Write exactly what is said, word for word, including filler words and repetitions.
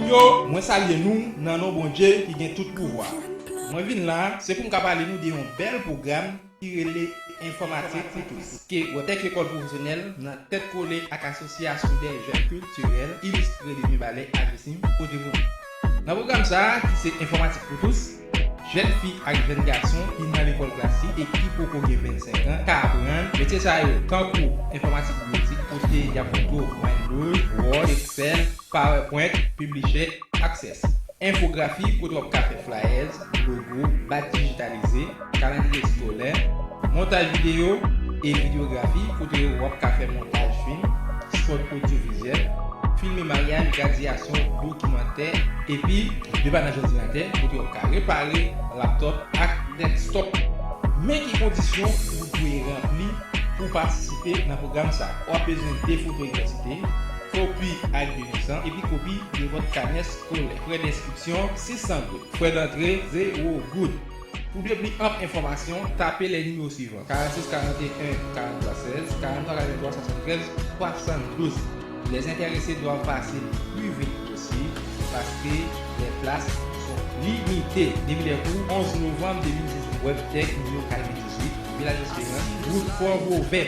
Yo, mwen salye nou nan non Bondye ki gen tout pouvwa. Mwen vin la, se pou m ka pale nou de yon bèl pwogram ki rele Enfòmatik pou tous. Ke Webtech Lekòl Pwofesyonèl nan tèt kole ak Asosyasyon dè Jèn Kiltirèl Ilistre de Mibalè, AJCIM, pote pou nou. Nan pwogram sa a, ki se Enfòmatik pou tous, jèn fi ak jèn gason ki nan lekòl klasik e ki poko gen vennsenk an ka aprann metye sa yo, tankou enfòmatik biwotik, kote y ap montre w Windows, Word, Excel, PowerPoint, Publisher, Access. Enfografi, kote w ap ka fè flyers, logo, badge dijitalize, kalandriye eskolè, montaj videyo e videyografi, kote w ap ka fè montaj fim, spot odyovizyèl, filme maryaj, gradyasyon, dokimantè, epi depanaj òdinatè, kote w ap ka repare laptop ak desktop. Men ki kondisyon ou dwe ranpli pou w patisipe nan pwogram sa a. W ap bezwen de foto idantite, kopi ak de nesans, epi kopi de vòt kanè eskolè. Frè denskripsyon, sis san goud. Frè dantre, zewo goud. Pou de pli anp enfòmasyon, tape lè nimewo swivan: karannsis karanteyen karanntwa sèz, karanntwa karanntwa swasantrèz swasandouz. Les intéressés doivent passer le plus vite possible parce que les places sont limitées. Début des cours, onze novembre deux mille dix-huit, Webtech, Nivo Kalmi dizuit, Vilaj Esperans, wout Fò Vovè.